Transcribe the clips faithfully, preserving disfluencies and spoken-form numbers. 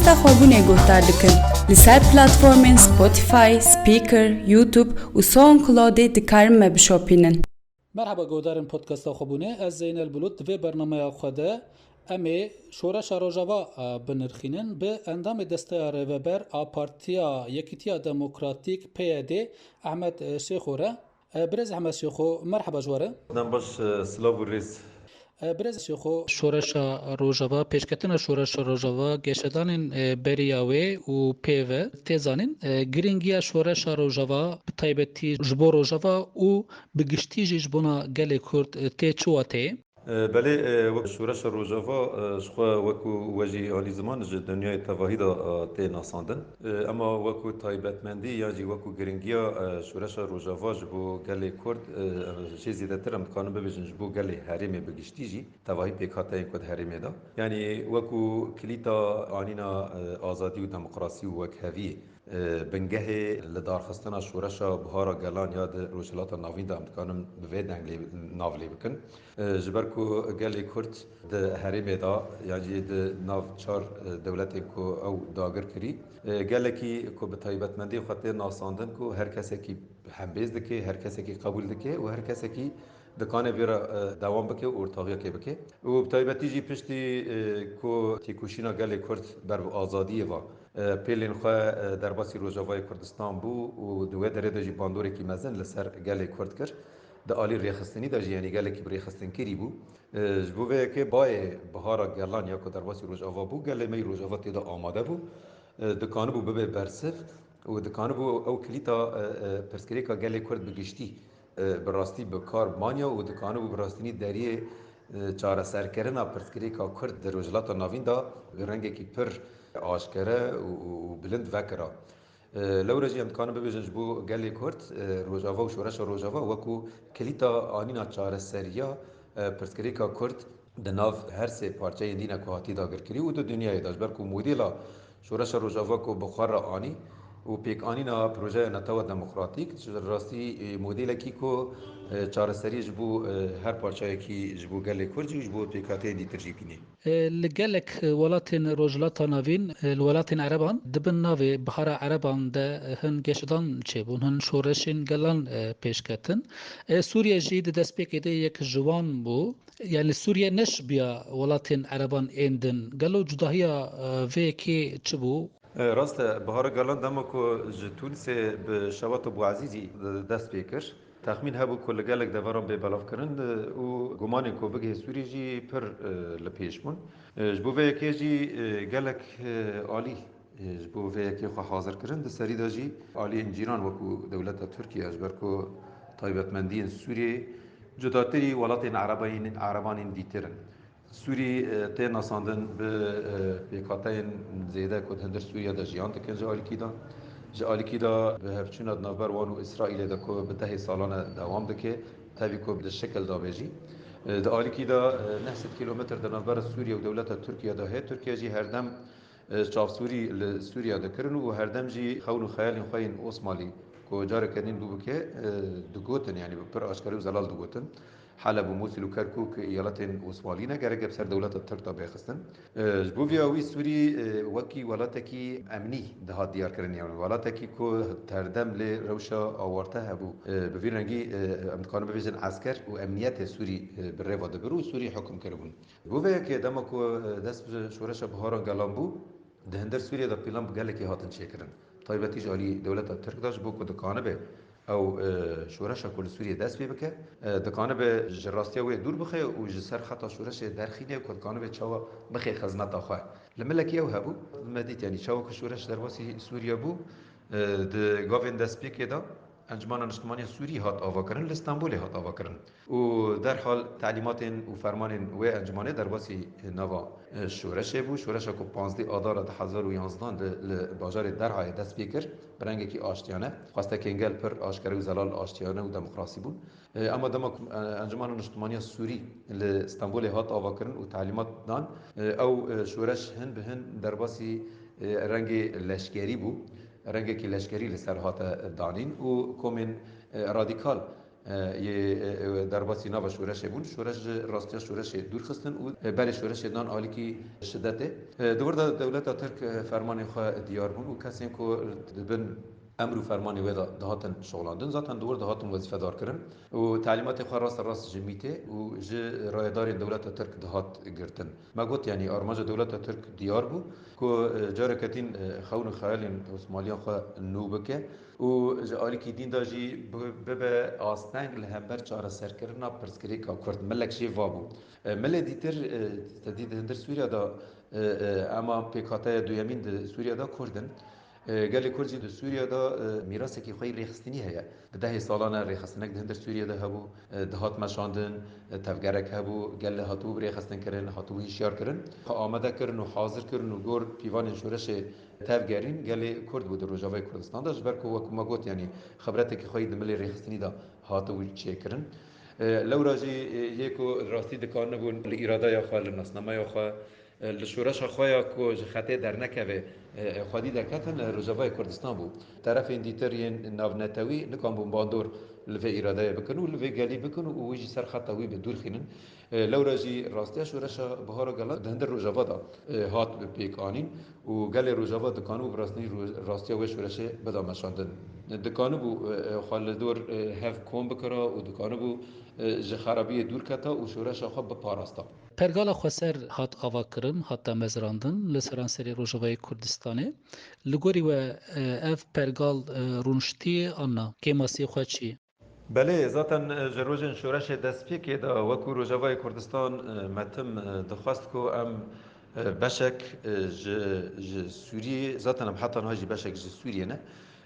Xwebûnê guhdar dikin. Li ser platformên Spotify, Spreaker, YouTube û SoundCloudê dikarin me bişopînin. Merhaba, guhdarên podcasta Xwebûnê. Ez Zeynel Bulut. Di vê bernameya xwe de em ê Şoreşa Rojava, e, binirxînin. Bi endamê Desteya Rêveber a Partiya Yekîtiya Demokratîk, P Y D, Ehmed, e, Şêxo re. E, Birêz Ehmed Şêxo, merheba ji we re. Dem baş, e, silav û rêz. E, Birêz Şêxo, Şoreşa Rojava, pêşketina Şoreşa Rojava, geşedanên, e, beriya wê û pê ve tê zanîn, e, giringiya Şoreşa Rojava, bi taybetî ji bo Rojava û bi giştî jî ji bona gelê Kurd, e, tê çi wateyê? E, belê, e, wek Şoreşa Rojava, e, ji xwe wekû we jî anî ziman ji dinyayê tevahî de, e, tê nasandin. E, ema wekû taybetmendî yan jî wekû giringiya, e, Şoreşa Rojava ji bo gelê Kurd, e, jê zêdetir em dikarin bibêjin ji bo gelê herêmê bi giştî jî, tevahî pêkhateyên ku di herêmê de. Yanî wekû kilîta anîna, e, azadî û demokrasî û wekheviyê, e, bingehê li darxistina şoreşa Bihara Gelan ya di Rojhilata Navîn de em dikarin bi vê deng lê, nav lê bikin. E, ji ber ku gelê Kurd di herêmê de, yan jî di nav çar, e, dewletên ku ew dagir kirî, e, gelekî ku bi taybetmendiyê xwe tê nasandin, ku her kesekî hembêz dike, her kesekî qebûl dike û her kesekî dikane vê re, e, dewam bike û ortaxiyekê bike. Û bi taybetî jî piştî, e, ku têkoşîna gelê Kurd ber bi azadiyê ve, e, pêlên xwe, e, derbasî Rojavayê Kurdistan bû û di wê derê de jî bandorekî mezin li ser gelê Kurd kir. Di alî rêxistinî de jî, yanî gelekî bi rêxistinkirî bû. E, ji bo vê yekê bayê Bihara Gelan ya ku derbasî Rojava bû, gelê me yî Rojava tê de amade bû. E, dikanibû bibe bersiv û dikanibû ew kilîta, e, e, pirsgirêka gelê Kurd bi giştî, e, bi rastî bi kar manya û dikanibû bi rastînî deriyê, e, çareserkirina pirsgirêka Kurd di Rojhilata Navîn de bi rengekî pir aşkere û, û, û bilind vekira. E, lewre jî em dikarin bibêjin ji bo gelê Kurd, e, Rojava û Şoreşa Rojava wekû kilîta anîna çareseriya, e, pirsgirêka Kurd di nav her sê parçeyên dî ne ku hatî dagirkirî û di dinyayê de, ji ber ku modela Şoreşa Rojava ku bi xwe re anî û pêkanîna projeya netewa demokratîk, ji rastî, e, modelekî ku, e, çareserî ji bo, e, her parçeyekî ji bo gelê Kurd jî û ji bo pêkhateyên dîtir jî bînî. E, li gelek welatên Rojhilata Navîn, e, li welatên Ereban di bin navê Bihara Ereban de, e, hin geşedan çêbûn, hin şoreşên gelan, e, pêş ketin. E, Sûriye jî di destpêkê de yek ji wan bû. Yanî Sûriye neşibiya welatên Ereban ên din. Gelo cudahiya, e, vê yekê çi bû? E, rast e, Bihara Gelan dema ku ji Tûnisê bi Şewat Bûezîzî, e, dest pê kir. Texmîn hebû ku li gelek deveran bê belavkirin, e, û gumanên ku bigihê Sûriyê jî pir, e, li pêş bûn. E, ji bo vê yekê jî, e, gelek, e, alî, e, ji bo vê yekê xwe hazir kirin. Di serî de jî aliyên cîran wekû dewleta Tirkiye, ji ber ku taybetmendiyên Sûriyê cudatirî welatên Erebayîn-, Erebanên dîtir in. Sûrî, e, tê nasandin bi, e, pêkhateyên zêde ku di hundir Sûriye de jiyan dikin ji alîkî de. Ji alîkî de bi hevçûna di navber wan û Îsraîlê de ku bi dehê salan e dewam dike, tevî ku di şikil de be jî. E, di alîkî de, e, neh sed kîlometr di navbera Sûriye û dewleta Tirkiye de heye. Tirkiye jî herdem, e, çavsûrî li Sûriye dikirin û herdem jî xewn û xeyalên xwe yên Osmalî ku careke din dû bike, e, digotin, yanî bi pir aşkere û zelal digotin. Heleb û Mûsil û Kerkûk eyaletên Osmanlî ne, gerek bi ser dewleta Tirk de bêxistin. E, ji bo vêya wî Sûrî, e, wekî welatekî emnî dihat diyarkirin, yani welatekî ku terdem lê rewşa awarte hebû. E, bi vî rengî, e, em dikarin bibêjin esker û emniyetê Sûrî, e, bi rê ve dibir û Sûrî hukm kiribûn. Ji bo vê yekê dema ku, e, dest bi şoreşa Bihara Gelan bû, di hundir Sûriyê de plan bi gelekî hatin çêkirin. Taybetî ji alî dewleta Tirk de ji bo ku dikanibe ew, e, şoreşa ku li Sûriyê dest pê bike, e, dikanibe ji rastiya wê dûr bixe û ji ser xeta şoreşê derxîne ku dikanibe çawa bixe xizmeta xwe. Li milekî ew hebû, me dît, yanî çawa ku şoreş derbasî Sûriye bû, e, di gavên destpêkê de Encûmena Niştimanî ya Sûrî hat avakirin, li Stenbolê hat avakirin. Û derhal telîmatên û fermanên wê encûmanê derbasî nava, e, şoreşê bû. Şoreşa ku panzdeh Adara du hezar û yanzdan de li bajarê Derayê dest pê kir, bi rengekî aştiyane. Xwestekên gel pir aşkere û zelal aştiyane û demokrasî bûn. E, ema dema ku, e, Encûmena Niştimanî ya Sûrî li Stenbolê hat avakirin û telîmat dan, e, ew, e, şoreş hin bi hin derbasî, e, rengê leşkerî bû. Rengekî leşkerî li ser hate danîn û komên, e, radîkal, e, yê, e, e, derbasî nava şoreşê bûn. Şoreş ji rastiya şoreşê dûr xistin û, e, berê şoreşê dan alîkî şidetê. E, di wir de dewleta Tirk, e, fermanên xwe diyar bûn û kesên ku di bin emr û fermanê wê de dihatin şixulandin, zaten di wir dihatin wezîfedar kirin û telîmatê xwe raste rast ji mîtê û ji rayedarên dewleta Tirk dihat girtin. Me got, yanî armanca dewleta Tirk diyar bû ku, e, careke din, e, xewn û xeyalên Osmaniyan xwe nû bike û ji alîkî din de jî bi-, bibe asteng li hember çareserkirina pirsgirêka Kurd. Milek jê va bû. E, milê dîtir, e, te dî di hundir Sûriya de, e, e, ema pêkhateya duyemîn di Sûriya de Kurd in. E, gelê Kurd jî di Sûriya de, e, mîrasekî xwe yî rêxistinî heye. Bi dehê salan e rêxistinek di hundir Sûriya de hebû, e, dihat meşandin, e, tevgerek hebû, gelê hatibû bi rêxistin kirin, hatibû hişyar kirin. Xwe amade kirin û hazir kirin û gor pîvanên şoreşê tevgerîn gelê Kurd bû di Rojavayê Kurdistan de. Ji ber ku wekî me got, yanî xibretekî xwe yî di milê rêxistinî de hatibû çêkirin. E, lewra jî, e, yê ku rastî dikanibûn li îradeya xwe, li nasnameya xwe, e, li şoreşa xwe ya ku ji xetê dernekeve, e, e, xwedî derketin, e, Rojavayê Kurdistan bû. Terefên dîtir yên navnetewî nikanbûn bandor li vê îradeyê bikin û li vê gelî bikin û wî jî ser xeta wî bi dûr xînin. E, lewra jî rastiya şoreşa Bihara Gelan di hundir Rojava de, e, hat pêk anîn û gelê Rojava dikanibû bi rastî ro-, rastiya wê şoreşê bida meşandin. Dikanibû, e, e, xwe li dor, e, hev kom bikira û dikanibû, e, ji xerabiyê dûr keta û şoreşa xwe biparasta. Pergala xweser hat avakirin, hat damezrandin li seranserê Rojavayê Kurdistanê. Li gorî we, e, ev pergal, e, rûniştî an na? Kêmasî xwe çi? Belê, zaten, e, ji rojên şoreşê destpêkê de wekû Rojavayê Kurdistan, e, me tim, e, dixwest ku em, e, beşek, e, ji, ji Sûriyê, zaten em heta niha jî beşek ji Sûriyê ne.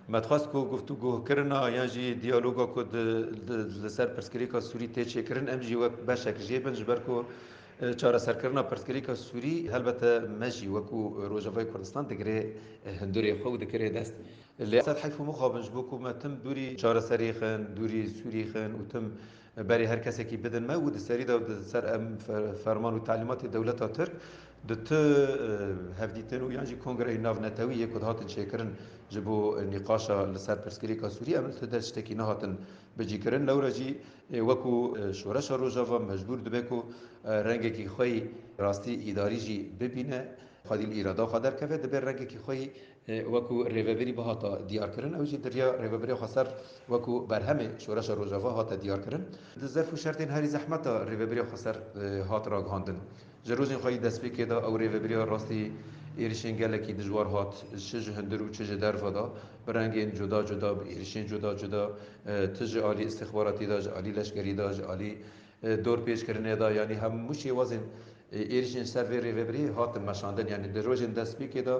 Me dixwest ku guftûgohkirina yan jî diyaloga ku di, di, li ser pirsgirêka Sûrî tê çêkirin, em jî wek beşek jê bin, ji ber ku, e, çareserkirina pirsgirêka Sûrî helbete me jî wekû Rojavayê Kurdistan digire, e, hundirê xwe û dikire dest. Lê ser heyf û mixabin ji bo ku me tim dûrî çareserî xin, dûrî Sûrî xin û tim berê her kesekî bidin me û di serî de di ser em fer-, ferman û telîmatê dewleta Tirk di tu, e, hevdîtin û yan jî kongreyên navnetewî yê ku dihatin çêkirin ji bo nîqaşa li ser pirsgirêka Sûrî, em li tu de tiştekî nehatin bicîkirin. Lewra jî, e, wekû, e, şoreşa Rojava mecbûr dibe ku, e, rengekî xwe yî rastî îdarî jî bibîne, xwedî li îrada xwe derkeve, dibe rengekî xwe yî, e, wekû rêvebirî bihata diyarkirin. Ew jî di riya Rêvebiriya Xweser wekû berhemê şoreşa Rojava hate diyarkirin. Di zerf û şertên herî zehmet de Rêvebiriya Xweser, e, hat ragihandin. Ji rojên xwe yî destpêkê de ew rêvebiriya rastî êrişên gelekî dijwar hat, çi ji hundir û çi ji derve de, bi rengên cuda cuda, bi êrişên cuda cuda, e, ti ji alî istixbaratî de, ji alî leşkerî de, ji alî, e, dorpêçkirinê de, yanî hemû şêwazên, e, êrişên ser vê rêvebirî hatin meşandin. Yanî di rojên destpêkê de,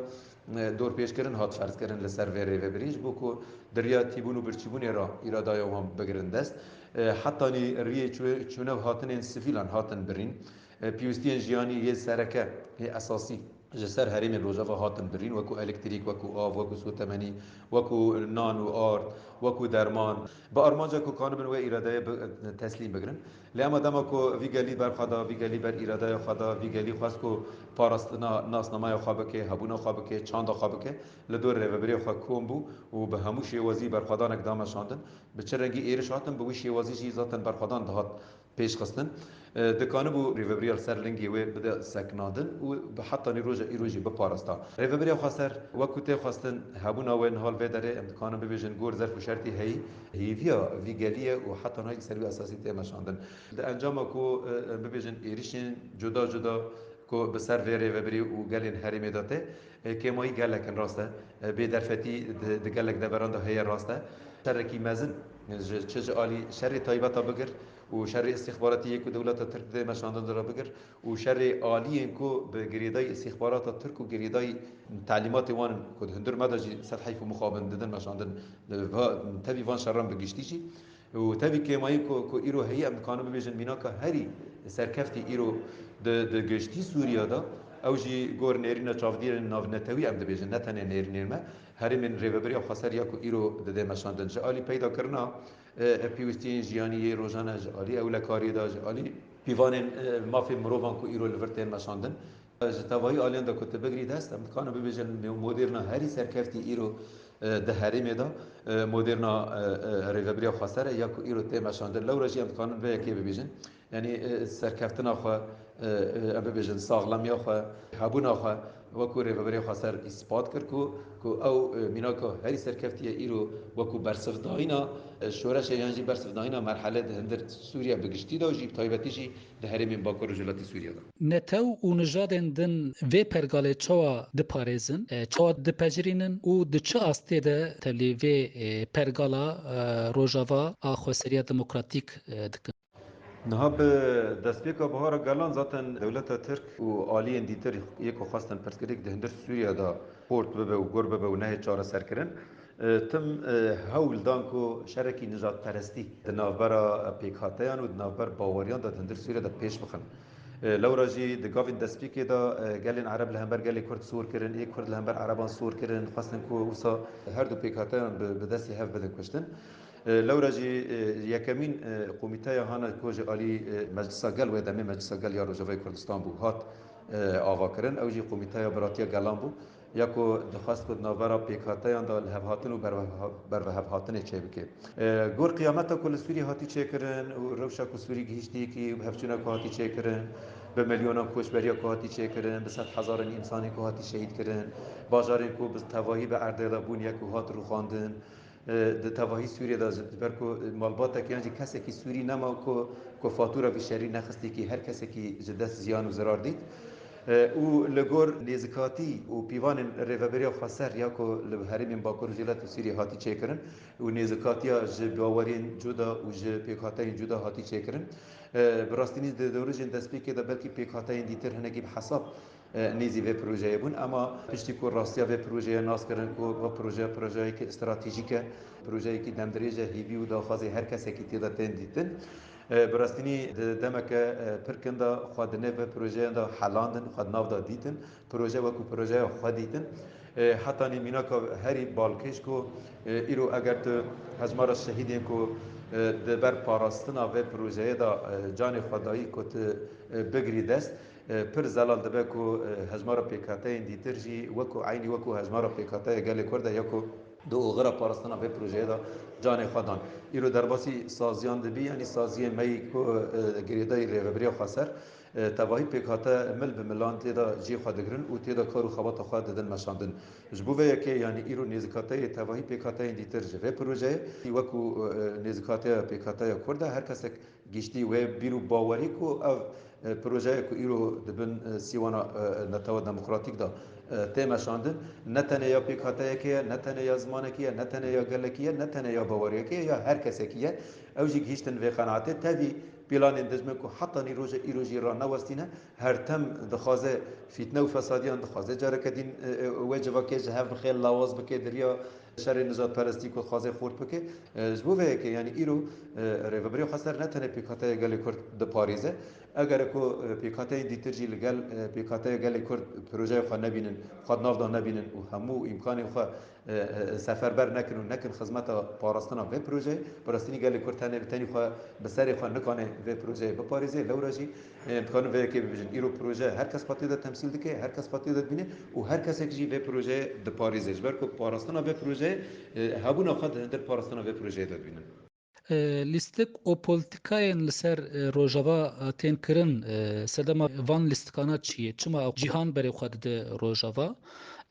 e, dorpêçkirin hat ferzkirin li ser vê rêvebirî, ji bo ku di riya tîbûn û birçîbûnê re îradaya wan bigirin dest. E, hetanî riyê çû-, çûnev hatinên sivîlan hatin birîn. E, pêwîstiyên jiyanî yê sereke, yê esasî ji ser herêmên Rojava hatin birîn, wekû elektrîk, wekû av, wekû sotemenî, wekû nan û ard, wekû derman. Bi armanca ku kanibin wê îradeyê bi, teslîm bigirin. Lê ema dema ku vî gelî ber xwe da, vî gelî ber îradeya xwe da, vî gelî xwest ku parastina nasnameya xwe bike, hebûna xwe bike, çanda xwe bike, li dor rêvebirê xwe kom bû û bi hemû şêwazî berxwedanek da meşandin. Bi çi rengî êriş hatin, bi wî şêwazî jî zaten berxwedan dihat pêşxistin. E, dikanibû rêvebiriya ser lingê wê bide seknandin û bi hetanî roja îro jî biparasta. Rêvebiriya Xweser, wekû tê xwestin, hebûna wê niha li vê derê, em dikanin bibêjin gor zerf û şertî heyî, hêviya vî gelî ye û heta niha jî ser wî esasî tê meşandin. Di encama ku, e, em bibêjin êrişên cuda cuda ku bi ser vê rêvebirî û gelên herêmê de tê, e, kêmayî gelek in, rast e. E, bêderfetî di, di gelek deveran de heye, rast e. Şerekî mezin, e, ji, çi ji alî şerê taybeta bigir û şerê istixbaratî yê ku dewleta Tirk dide meşandin de re bigir û şerê aliyên ku bi girêdayî istixbarata Tirk û girêdayî telîmatê wan in ku di hundir me de jî ser heyf û mixabin didin meşandin, va-, tevî van şeran bi giştî jî. Û tevî kêmayî ku, ku îro heyî, em dikarin bibêjin mînaka herî serkeftî îro di, di giştî Sûriya de, ew jî gor nêrîna çavdîrên navnetewî em dibêjin, ne tenê nêrînên me, herêmên Rêvebiriya Xweser ya ku îro dide meşandin. Ji alî peydakirina, e, e, pêwîstiyên jiyanî yê rojane, ji alî ewlekariyê de, ji alî pîvanên, e, mafên mirovan ku îro li vir tên meşandin. Ji tevahî aliyan de ku tu bigirî dest, em dikarin bibêjin modêrna herî serkeftî îro e, di herêmê de, e, moderna, e, e, rêvebiriya xweser e ya ku îro tê meşandin. Lewra jî em dikarin vê yekê bibêjin. Yanî, e, serkeftina xwe, e, e, em bibêjin saxlemiya xwe, hebûna xwe wekû rêvebirê xweser îspat kir ku, ku ew, e, mînaka herî serkeftiye îro wekû bersivdayîna, e, şoreşê yan jî bersivdayîna merhele di hundir Sûriye bi giştî de û jî bi taybetî jî di herêmên Bakur Rojhilatî Sûriye de. Netew û nijadên din vê pergalê çawa diparêzin, e, çawa dipejirînin û di çi astê de tevlî vê, e, pergala, e, Rojava a xweseriya demokratîk, e, dikin? Niha bi destpêka Bihara Gelan zaten dewleta Tirk û aliyên dîtir yê ku xwestin pirsgirêk di hundir Sûriye de xurt bibe û gur bibe û nehê çareserkirin, e, tim, e, hewl dan ku şerekî nijadperestî di navbera pêkhateyan û di navber baweriyan de di hundir Sûriye de pêş bixin. E, lewra jî di gavên destpêkê de, e, gelên Ereb li hember gelê Kurd sor kirin, ê Kurd li hember Ereban sor kirin, xwestin ku wisa her du pêkhateyan bi, bi destê hev bidin kuştin. E, lewra jî, e, yekemîn, e, komîteya hana ku ji alî, e, Meclisa Gel, wê demê Meclisa Gel ya Rojavayê Kurdistan bû, hat, e, avakirin. Ew jî Komîteya Biratiya Gelan bû, ya ku dixwest ku di navbera pêkhateyan de lihevhatin û berve-, bervehevhatinê çêbike. E, gor qiyameta ku li Sûriyê hatî çêkirin û rewşa ku Sûrî gihîştî yekî û hevçûna ku hatî çêkirin, bi milyonan koçberiya ku hatî çêkirin, bi sed hezaran însanê ku hatî şehîd kirin, bajarên ku bi tevahî bi erdê de bûn, ya ku hat rûxandin, e, di tevahî Sûriyê de ji ber ku malbatek yan jî kesekî Sûrî nema ku, ku fatûra vî şerî nexistî, kî her kesekî ji dest ziyan û zirar dît. E, û li gor nêzikatî û pîvanên rêveberiya xweser ya ku li herêmên Bakur û Rojhilatê Sûriyê hatî çêkirin û nêzikatiya ji baweriyên cuda û ji pêkhateyên cuda hatî çêkirin. E, bi rastî nî di dewrêjên destpêkê de belkî pêkhateyên dîtir hinekî bi hesab e, nêzî vê projeyê bûn. Ema piştî ku rastiya vê projeyê nas kirin ku va proje, projeyekî stratejîk e, projeyekî demdirêj e, hêvî û daxwazê her kesekî tê de tên dîtin. E, bi rastînî di demeke, e, pir kin de xwe di nêv vê projeyan de helandin, xwe di nav de dîtin. Proje wekû projeya xwe dîtin. E, hetanî mînaka herî balkêş ku, e, îro eger tu hejmara şehîdên ku, e, di ber parastina vê projeyê de, e, canê xwe dayî ku tu, e, bigirî dest, e, pir zelal dibe ku, e, hejmara pêkhateyên dîtir jî wekû eynî wekû hejmara pêkhateya gelê Kurd e ya ku di oxira parastina vê projeyê de canê xwe dan. Îro derbasî saziyan dibî, yanî saziyên me yî ku, e, girêdayî rêvebiriya xweser, e, tevahî pêkhate mil bi milan tê de cihê xwe digirin û tê de kar û xebata xwe didin meşandin. Ji bo vê yekê, yanî îro nêzîkateyê tevahî pêkhateyên dîtir ji vê projeyê, wekû, e, nêzîkateya pêkhateya Kurd e, her kesek giştî wê bîr û bawerî ku ev, e, projeyê ku îro di bin, e, sîwana, e, Netewa Demokratîk de, e, tê meşandin, ne tenê ya pêkhateyekê ye, ne tenê ya zimanekî ye, ne tenê ya gelekî ye, ne tenê ya baweriyekê ye, ya her kesekî ye. Ew jî gihîştin vê qenaetê. Tevî pîlanên dijmin ku heta nî roje îro jî ranewestîne, her tim dixwaze fîtne û fesadiyan, dixwaze careke din, e, e, wê civakê ji hev bixê, lawaz bike, di riya şerê nijadperestî ku dixwaze xurt bike. E, ji bo vê yekê, yanî îro, e, rêvebiriya xweser ne tenê pêkhateya gelê Kurd diparêze. Eger ku, e, pêkhateyên dîtir jî li gel, e, pêkhateya gelê Kurd projeyê xwe nebînin, xwe di nav de nebînin û hemû îmkanên xwe, e, e, seferber nekin û nekin xizmeta parastina vê projeyê, bi rastînî gelê Kurd tenê bi tenî xwe, bi serê xwe nikane vê projeyê biparêze. Lewra jî, e, em dikarin vê yekê bibêjin. Îro proje her kes xwe tê de temsîl dike, her kes xwe tê de dibîne û her kesek jî vê projeyê diparêze. Ji ber ku parastina vê projeyê, e, hebûna xwe di hundir parastina vê projeyê de dibînin. E, lîstik û polîtîkayên li ser, e, Rojava, e, tên kirin, e, sedema van lîstikana çi ye? Çima cîhan berê xwe dide Rojava?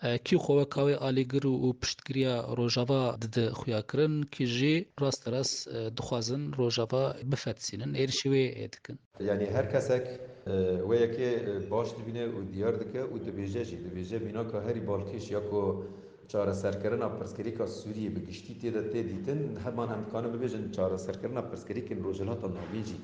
E, kî xwe weka wê alîgir û, û piştgiriya Rojava dide xuya kirin, kî jî rasterast, e, dixwazin Rojava bifetisînin, êrişî wê, e, dikin? Yanî her kesek, e, wê yekê, e, baş dibîne û diyar dike û dibêje jî, dibêje mînaka herî balkêş ya ku çareserkirina pirsgirêka Sûriyê bi giştî tê de tê dîtin, heman em dikarin bibêjin çareserkirina pirsgirêkên Rojhilata Navîn jî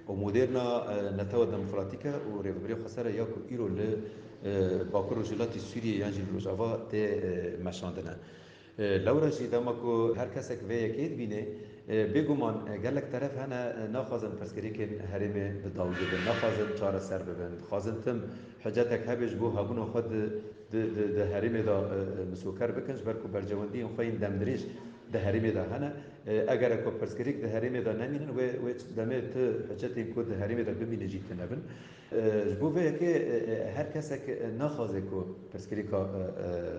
û moderna, e, Netewa Demokratîk e û Rêveberiya Xweser e ya ku îro li, e, Bakur Rojhilatî Sûriyê yan jî li Rojava tê, e, meşandine. E, lewra jî dema ku her kesek vê yekê dibîne, e, bêguman, e, gelek teref hene, e, naxwazin pirsgirêkên herêmê bi dawî bibin, naxwazin çareser bibin, dixwazin tim hicetek hebe ji bo hebûna xwe di, di, di, di herêmê de, e, e, misoker bikin, ji ber ku berjewendiyên xwe yên demdirêj di herêmê de hene. E, eger ku pirsgirêk di herêmê de nemînin, wê, wê demê ti hicetên ku di herêmê de bimîne jî tune bin. E, ji bo vê yekê, e, e, her kesek, e, naxwaze ku pirsgirêka, e,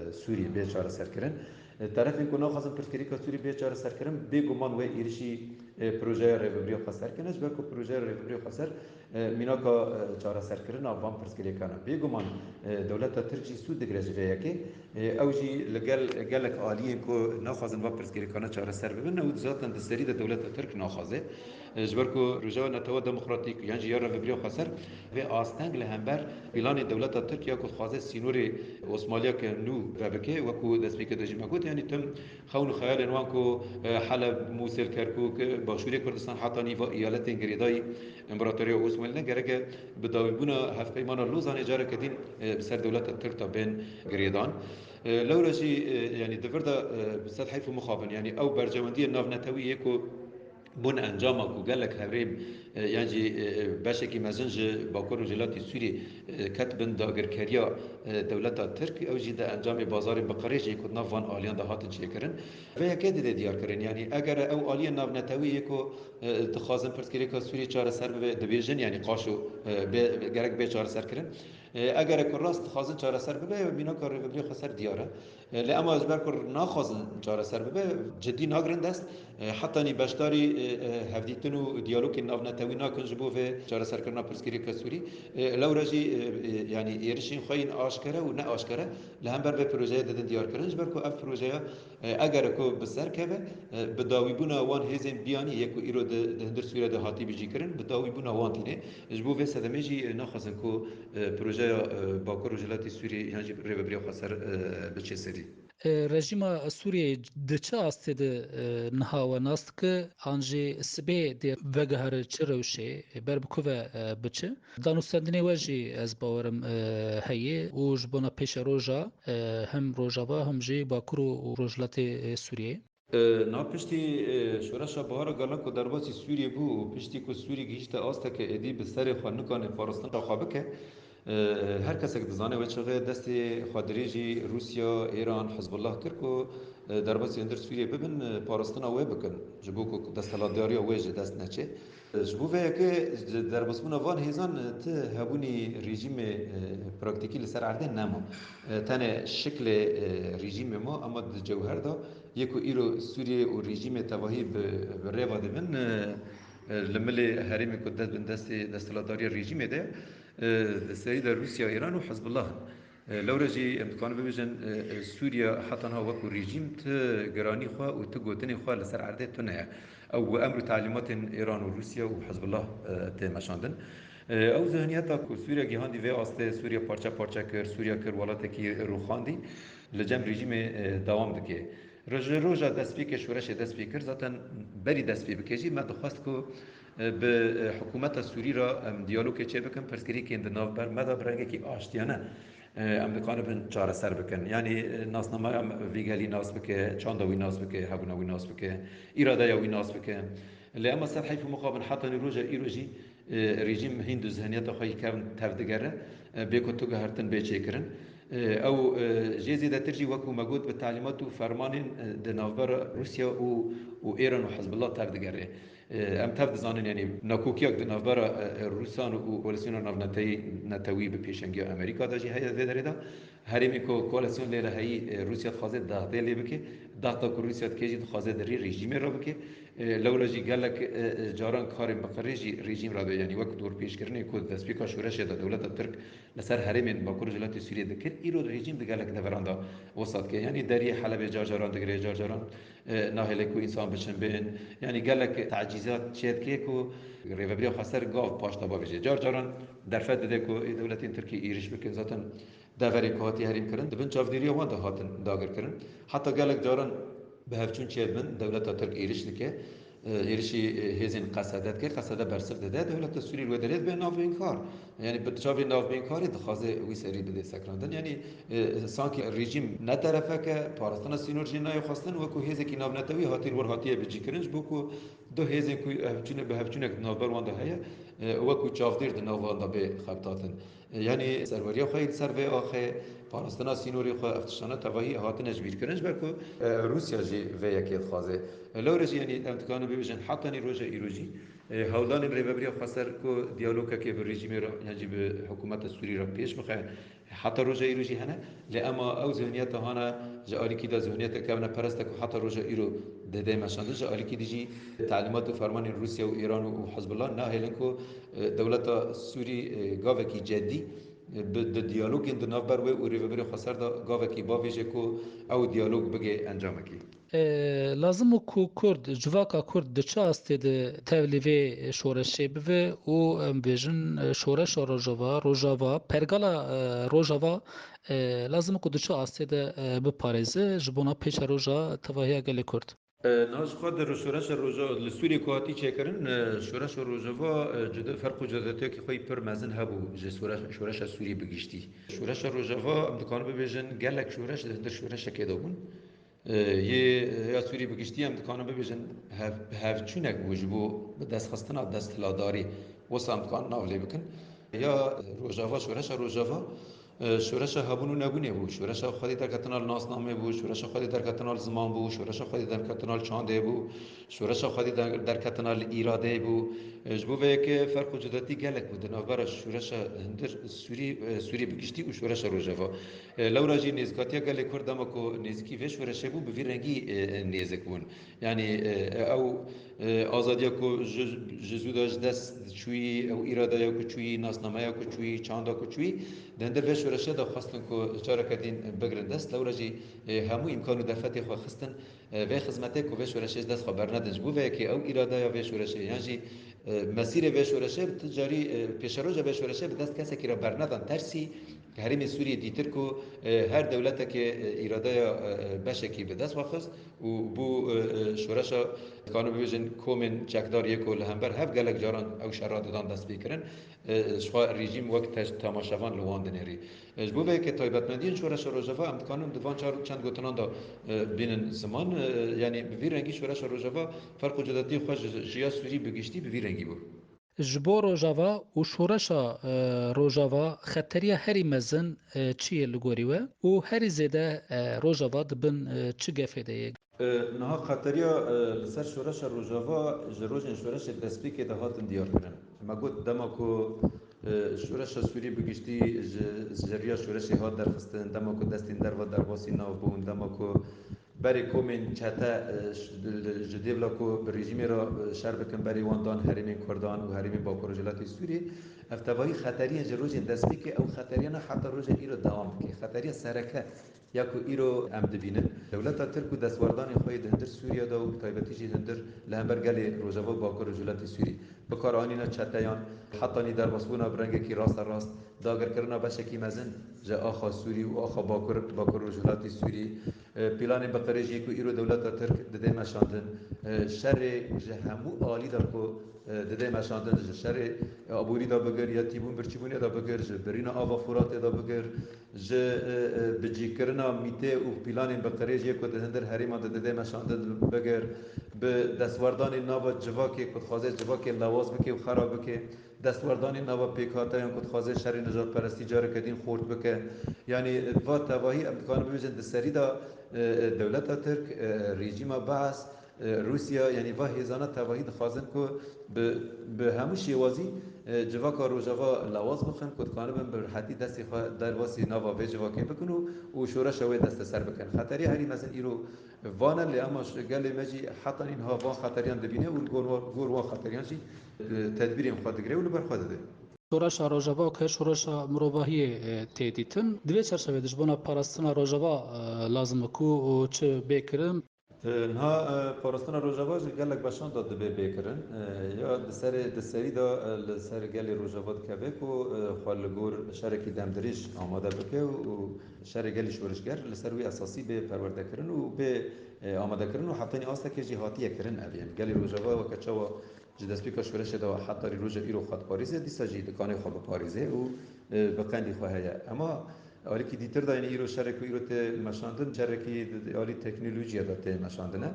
e, Sûriyê bê çareserkirin. Terefên ku naxwazin pirsgirêka Sûrî bê çareserkirin, bêguman wê êrişî, e, projeya Rêvebiriya Xweser kine, ji ber ku projeya Rêvebiriya Xweser, e, mînaka, e, çareserkirina van pirsgirêkan e. Bêguman, e, dewleta Tirk jî sûd digire ji vê yekê. E, ew jî li gel gelek aliyên ku naxwazin van pirsgirêkana çareser bibin, ew zaten di serî de dewleta Tirk naxwaze. E, ji ber ku Rojava Netewa Demokratîk yan jî ya Rêvebiriya Xweser vê asteng li hember planê dewleta Tirk ya ku dixwaze sînorê Osmaniya ke nû vebike, wekû destpêkê de jî me got, yanî tim xewn û xeyalên wan ku, e, Heleb, Mûsil, Kerkûk, e, Başûrê Kurdistan heta nîva eyaletên girêdayî Împaratoriya Osmanlî ne, gereke bi dawîbûna Hevpeymana Lozanê careke din, e, bi ser dewleta Tirk de bên girêdan. E, lewra jî, e, yanî di vir de, e, bi ser heyf û mixabin, yanî ew berjewendiyê navnetewî yê ku bûn encama ku gelek herêm, e, yan jî, e, e, beşekî mezin ji Bakur û Rojhilatê Sûriyê, e, ket bin dagirkeriya, e, dewleta Tirk, ew jî di encamê bazarê bi qirêj ê ku di nav van aliyan de hatin çêkirin. Vê yekê dide diyar kirin. Yanî eger ew aliyên navnetewî yê ku, e, dixwazin pirsgirêka Sûriyê çareser bibe, dibêjin, yanî qaşo, e, bê, gerek bê çareserkirin. E, eger ku rast dixwazin çareser bibe, mînaka Rêvebirê Xweser diyar e. E, lê ema ji ber ku naxwazin çareser bibe, cidî nagirin dest. E, hetanî beşdarî, e, e, hevdîtin û diyalogên navnetewî nakin ji bo vê çareserkirina pirsgirêka Sûrî. E, lewra jî, e, e, yanî êrişên xwe yên aşkere û ne aşkere li hember vê projeyê didin diyarkirin. Ji ber ku ev projeya, e, eger ku bi ser keve, e, bi dawîbûna wan hêzên biyanî yê ku îro di, di hundir Sûriye de hatî bicîkirin, bi dawîbûna wan tîne. Ji bo vê sedemê jî, e, naxwazin ku, e, projeya, e, Bakur Rojhilatê Sûriyê yan jî Rêvebiriya Xweser, e, biçe serî. E, rejîma Sûriyeyê di çi astê de, e, niha we nas dike? An jî sibê dê vegihare çi rewşê, e, ber bi ku ve, e, biçe? Danûstendinê we jî ez bawerim, e, heye û ji bona pêşeroja, e, hem Rojava hem jî Bakur û, û Rojhilatê, e, Sûriyeyê. E, na piştî, e, şoreşa Bihara Gelan ku derbasî Sûriyê bû û piştî ku Sûrî gihîşte asteke êdî bi serê xwe nikanê parastina xwe bike, e, her kesek dizane wê çaxê destê xwe dirêjî Rûsya, Îran, Hizbullah kir ku, e, derbasî hundir Sûriyê bibin, e, parastina wê bikin, ji bo ku desthilatdariya wê ji dest neçe. E, ji bo vê yekê, ji derbasbûna van hêzan, e, ti hebûnî rejîmê, e, praktîkî li ser erdê nema. E, tenê şiklê, e, rejîmê ma, ama di cewher de yê ku îro Sûriye û rejîmê tevahî bi, bi rêva dibin, e, e, li milê herêmê ku dest bin destê desthilatdariya rejîmê de, e, di serî de Rûsya, Îran û Hizbullah in. E, lewre jî em dikarin bibêjin, e, e, Sûriye heta niha wekû rejîm ti giranî xwe û ti gotinê xwe li ser erdê tune ye. Ew bi emr û talîmatên Îran û Rûsya û Hizbullah, e, tê meşandin. E, ew zihniyeta ku Sûriye gihandî vê astê, Sûriye parçe parçe kir, Sûriye kir welatekî rûxandî, li cem rejîmê, e, dewam dike. Ji roja destpêkê şoreşê dest pê kir, zaten berî dest pê bike jî me dixwest ku, e, bi, e, hikûmeta Sûrî re em diyalogê çê bikin, pirsgirêkên di navber me de bi rengekî aştiyane, e, em dikaribin çareser bikin. Yanî, e, nasnameya vî gelî nas bike, çanda wî nas bike, hebûna wî nas bike, îradeya wî nas bike. Lê ema ser heyf û mixabin hetanî roja îro jî, e, rejîm hîn di zihniyeta xwe yî kevn tev digere, e, bê ku tu guhertin bê çêkirin. E, ew, e, jê zêdetir jî wekû me got bi talîmat û fermanên, e, di navbera Rûsya û, û Êran û Hizbullah tev digere. E, em tev dizanin, yanî nakokiyak di navbera, e, e, Rûsan û koalîsyona navneteyî, netewî bi pêşengiya Amerîka de jî heye vê derê de. Herêmê ku koalîsyon lê re heyî, e, Rûsya dixwaze daxtê lê bike, daxta ku Rûsya dike jî dixwaze di rê rejîmê re bike. E, lewra jî gelek, e, e, caran karên bi qirêj jî rejîm re be, yanî wek dorpêçkirinê ku di destpêka şoreşê de dewleta Tirk li ser herêmên Bakur û Rojhilatê Sûriyê dikir, îro rejîm di gelek deveran de wisa dike. Yanî deriyê Helebê car caran digire, car caran, e, nahêle ku însan biçin bên. Yanî gelek tecîzat çê dike ku Rêvebiriya Xweser gav paş de bavêje. Car caran derfet dide ku ê dewletên Tirkî êriş bikin. Zaten deverên ku hatiye herîmkirin, di bin çavdêriya wan de hatin dagirkirin. Heta gelek caran bi hevçûn çêdibin, dewleta Tirk êriş dike. E, êrişî, e, hêzên Qesede dike, Qesede bersiv dide, dewleta Sûrî li wê derê dibe navbeynkar. Yanî bi çavê navbeynkarê dixwaze wî serî bide sekinandin. Yanî, e, sankî rejîm ne terefek e, parastina sînor jê nayê xwestin, wekû hêzekî navnetewî hatî li wir hatiye bicîkirin, ji bo ku du hêzên ku hevçûne-, bi hevçûnek di navber wan de heye, e, wekû çavdêr di nav wan de bê xebtatin. Yanî serweriya xwe yê li ser vê axê, parastina sînorê xwe, ev tiştane tevahî hatine ji bîr kirin, ji ber ku, e, Rûsya jî vê yekê dixwaze. E, lewre jî, yanî em dikarin bibêjin, hetanî roja îro jî, e, hewldanên Rêvebiriya Xweser ku diyalogekê bi rejîmê re, yan jî bi hikûmeta Sûrî re pêş bixe, Heta roja îro jî hene, lê ema ew zihniyeta hane ji alîkî de zihniyeta kevneperest e ku heta roja îro dide meşandin, ji alîkî dî jî telîmat û fermanên Rûsya û Îran û, û Hizbullah nahêlin ku, e, dewleta Sûrî, e, gavekî cedî, e, bi, di diyalogên di navber wê û rêvebirê xweser de gavekî bavêje ku ew diyalog bigê encamekî. E, lazim û ku Kurd, civaka Kurd di çi astê de tevlî vê şoreşê bive û, em bêjin, e, şoreşa Rojava, Rojava, pergala, e, Rojava, e, lazim û ku di çi astê de, e, biparêze ji bona pêşeroja tevahiya gelê Kurd? E, niha ji xwe di şoreşa Roja-, li Sûriyê ku hatî çêkirin, e, şoreşa Rojava, e, cuda, ferq û cudatiyekî xwe yî pir mezin hebû ji şore-, şoreşa Sûriyê bi giştî. Şoreşa Rojava, em dikarin bibêjin, gelek şoreş di hundir şoreşekê de bûn. E, yê, e, ya Sûrî bi giştî em dikarin bibêjin hev-, hevçûnek bû ji bo bi destxistina desthiladarî, wisa em dikarin nav lê bikin. Ya Rojava, şoreşa Rojava, e, şoreşa hebûn û nebûnê bû. Şoreşa xwedî derketina li nasnamê bû, şoreşa xwedî derketina li ziman bû, şoreşa xwedî derketina li çandê bû, şoreşa xwedî der-, derketina li îradeyê bû. E, ji bo vê yekê ferq û cudatî gelek bû di navbera şoreşa hundir Sûrî, e, Sûrî bi giştî û şoreşa Rojava. E, lewra jî nêzîkatiya gelê Kurd dema ku nêzîkî vê şoreşê bû, bi vî rengî, e, nêzik bûn. Yanî, e, ew, e, azadiya ku ji, ji zû de ji dest çûyî, ew îradeya ku çûyî, nasnameya ku çûyî, çanda ku çûyî, di hundir vê şoreşê de xwestin ku careke din bigirin dest. Lewra jî, e, hemû îmkan û derfetê xwe xistin, e, vê xizmetê ku vê şoreşê ji dest xwe bernedin. Ji bo vê yekê ew îradeya vê şoreşê yan jî, e, mesîrê vê şoreşê bi ti carî, e, pêşeroja vê şoreşê bi dest kesekî re bernedan. Tersî herêmê Sûriyê dîtir ku, e, her dewletekê, e, îradeya, e, e, beşekî bi dest xwe xist û bû, e, e, şoreşa, dikarin bibêjin, komên çekdar yê ku li hember hev gelek caran ew şera didan destpêkirin, e, ji xwe rejîm wek te-, temaşevan li wan dinêrî. E, ji bo vê yekê taybetmendiyên şoreşa Rojava em dikarin di van çar, çend gotinan de, e, bînin ziman. E, yanî bi vî rengî şoreşa Rojava ferq û cudatiyê xwe ji, ji ya Sûrî bi giştî bi vî rengî bû. Ji bo Rojava û şoreşa, e, Rojava xeteriya herî mezin, e, çi ye li gorî we û herî zêde, e, Rojava di bin, e, çi gefê de ye? E, niha xeteriya, e, li ser şoreşa Rojava ji rojên şoreşê destpêkê de hatin diyarkirin. Me got dema ku, e, şoreşa Sûrî bi giştî ji, ji riya şoreşê hat derxistin, dema ku destên derva derbasî nav bûn, dema ku berê komên çete, e, ş-, li, ji dêvla ku bi rejîmê re, e, şer bikin, berê wan dan herêmên Kurdan û herêmên Bakur Rojhilatê Sûriyê. Ev tevahî xeteriyên ji rojên destpêkê, ew xeteriyana heta roja îro dewam dike. Xeteriya sereke ya ku îro em dibînin, dewleta Tirk û destwerdanên xwe yê di hundir Sûriye de û bi taybetî jî hundir li hember gelê Rojava û Bakur Rojhilatê Sûrî, bikaranîna çeteyan, hetanî derbasbûna bi rengekî rasterast, dagirkirina beşekî mezin ji axa Sûrî û axa Bakur, Bakur Rojhilatê Sûrî, e, planên bi qirêj yê ku îro dewleta Tirk dide meşandin, e, şerê ji hemû alî de ku, e, dide meşandin, ji şerê, e, aborî de bigir, ya tîbûn birçîbûnê de bigir, ji birîna ava Furatê de bigir, ji, e, e, bicîkirina mîtê û planên bi qirêj yê ku di hundir herêman de dide meşandin bigir, bi destwerdanên nava civakê ku dixwaze civakê lewaz bike û xera bike, destwerdanên nava pêkhateyan ku dixwaze şerê nijadperestî careke din xurt bike. Yanî va tevahî em dikarin bibêjin di serî de, e, e, dewleta Tirk, e, rejîma Beas, e, Rûsya, yanî va hêzana tevahî dixwazin ku bi, bi hemû şêwazî, e, civaka Rojava lewaz bixin ku dikanibin bi rihetî destê xwe derbasî nava vê civakê bikin û, û şoreşa wê desteser bikin. Xeteriya herî mezin îro van e, lê ema ji gelê me jî hetanî niha van xeteriyan dibîne û li gor wa-, gor wan xeteriyan jî, e, tedbîrên xwe digire û li ber xwe dide. Şoreşa Rojava weke şoreşa mirovahiyê, e, tê dîtin. Di vê çerçevê de ji bona parastina Rojava, e, lazim e ku çi bê kirin? E, niha, e, parastina Rojava ji gelek beşan de dibe bê kirin. E, ya di serê, di serî de, e, li ser gelê Rojava dikeve ku, e, xwe li gor şerekî demdirêj amade bike û, û şerê gelî şorişger li ser wî esasî bê perwerdekirin û bê, e, amadekirin û hetanî astekê jî hatiye kirin ev yên. Gelê Rojava weke çawa ji destpêka şoreşê de heta rî roja îro xwe diparêze, dîsa jî dikanê xwe biparêze û, e, bi qendî xwe heye. Ema alîkî dîtir de, yanî îro şerê ku îro tê meşandin, şerekî di, di alî teknolojiya de tê meşandine.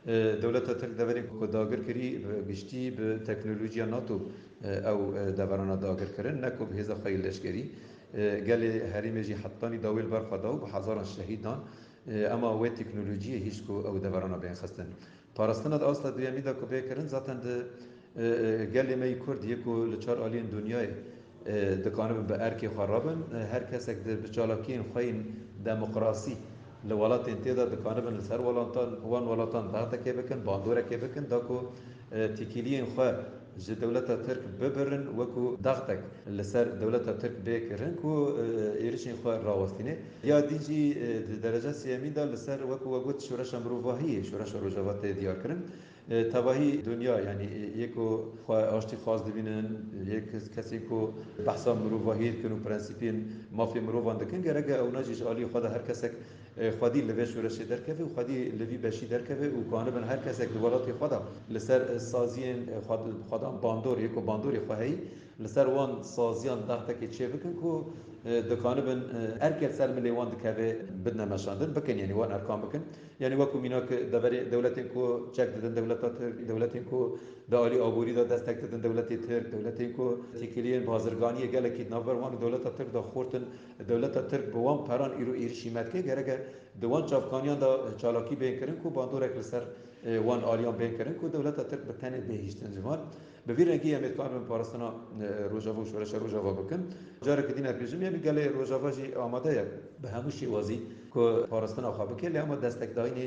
E, dewleta Tirk deverên ku dagir kirî, bi giştî bi teknolojiya NATO, e, ew, e, deverana dagir kirin, ne ku bi hêza xwe yê leşkerî. E, gelê herêmê jî hetanî dawê li ber xwe da û bi hezaran şehîd dan. E, ema wê teknolojiyê hîç ku ew deverana bên xistin. Parastina di asta duyemî de ku bê kirin, zaten di, e, e, gelê me yî Kurd yê ku li çar aliyên dinyayê, E, dikanibin bi erkê xwe rabin. E, her kesek di bi çalakiyên xwe yên demokrasî li welatên tê de dikanibin li ser welatan, wan welatan dextekê bikin, bandorekê bikin, da ku, e, têkiliyên xwe ji dewleta Tirk bibirin, wekû dextek li ser dewleta Tirk bê kirin ku, e, êrişên xwe rawestîne. Ya dî jî, e, di derece sêyemîn de li ser, wekû we got, şoreşa mirovahiyê, şoreşa Rojava tê diyar kirin. E, tevahî dinya, yanî, e, yê ku xwe aştî xwaz dibînin, yê kes-, kesên ku behsa mirovahiyê dikin û prensîpên mafê mirovan dikin, gerek e ewna jî ji alî xwe de her kesek, e, xwedî li vê şoreşê derkeve û xwedî li vî beşî derkeve û kanibin her kesek di welatê xwe de li ser, e, saziyên, e, xwed-, xwedan bandor, yê ku bandorê xwe heyî, li ser wan saziyan dextekê çêbikin ku, e, dikanibin, e, erkê li ser milê wan dikeve bidine meşandin, bikin, yanî wan erkan bikin. Yanî wekû mînak deverê dewletên ku çek didin dewleta Tirk, dewletên ku di alî aborî de destek didin dewletê Tirk, dewletên ku têkiliyên bazirganiyê gelekî di navber wan û dewleta Tirk de xurt in, dewleta Tirk bi wan peran îro êrişî me dike, gerek e di wan çavkaniyan de çalakî bên kirin ku bandorek li ser, e, wan aliyan bên kirin ku dewleta Tirk bi tenê bê hiştin ji van. Bi vî rengî em ê dikarin parastina, e, Rojava û şoreşa Rojava bikin. Careke din ez bêjim, yanî gelê Rojava jî amade ye bi hemû şêwazî ku parastina xwe bike, lê hema destekdayînê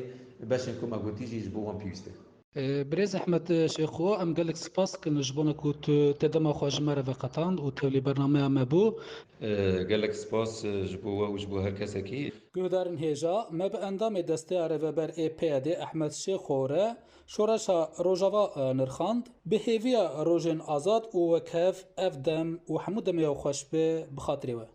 beşên ku me gotî jî ji bo wan pêwîst e. E, Birêz Ehmed Şêxo, em gelek spas dikin ji bona ku tu te dema xwe ji me re veqetand û tevlî bernameya me bû. E, gelek spas, e, ji bo we û ji bo her kesekî. Guhdarên hêja, me bi endamê Desteya Rêveber ê P Y D Ehmed Şêxo re şoreşa Rojava, e, nirxand. Bi hêviya rojên azad û wekhev ev dem û hemû demê xweş be bi xatirê we.